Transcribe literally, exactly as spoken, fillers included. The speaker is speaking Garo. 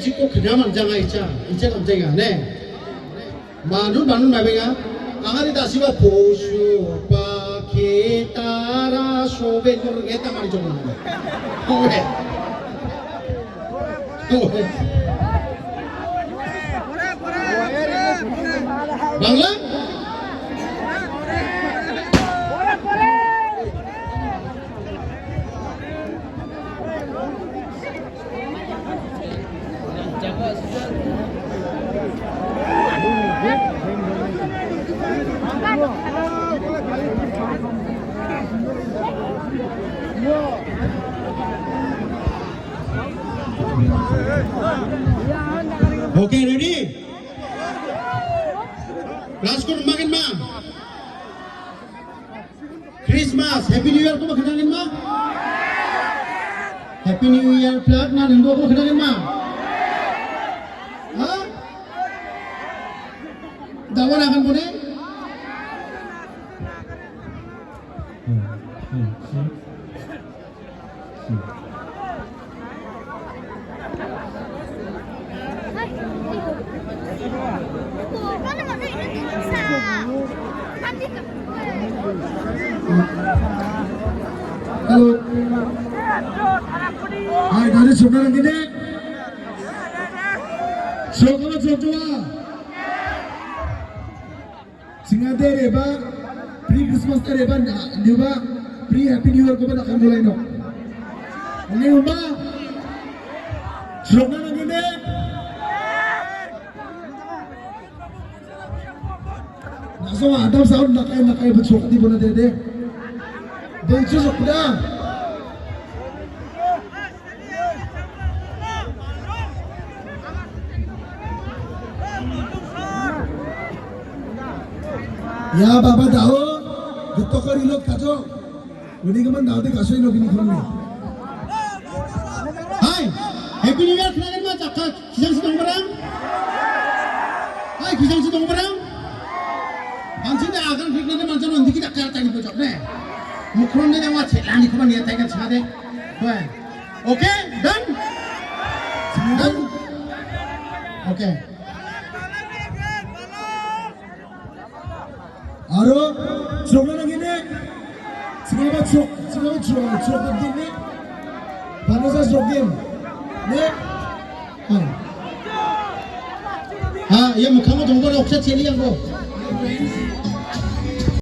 Chiko kena manjanga icha, icha kamjanga, ne? Manun, manun mabenga. Angari dasiba posu, pa, ketara, sobe, kor, ngeta mari jono. Oe. Oe. Bangla? Okay, ready? Last call, makin ma. Christmas, Happy New Year ko ba kena gen ma? Happy New Year flag na nunggu ko kena gen ma? Ha? Dawan akan bone? Hello. Hai, dari saudara gini. Saudara, saudara. Singade reba, pre Christmas ta reba, na, niba, pre Happy New Year ko ba nakan mulai no. Ani umba, srokna nanginde. Naso adam sound nakai nakai ba srokti bona de de. Bengsu srokda. Ya, baba dao, getokar ilot kajo. Uni keman dao de kaso ilot ini keman. Hai, Happy New Year, kenalin ma, cakap, kijang sedang berang. Hai, kijang sedang berang. Anjing de akan klik nanti mancan nanti kita kaya tadi bocok deh. Mukron de yang wajib lah, ni keman dia taikan semade. Wah. Okay, done? Done? Okay. Aro, srokna nanginde. Srokna srok, srokna srok, srok din ne. Banosa srok din. Ne? Ha. Ha, ia mikkangko dongba noksa cheli angko.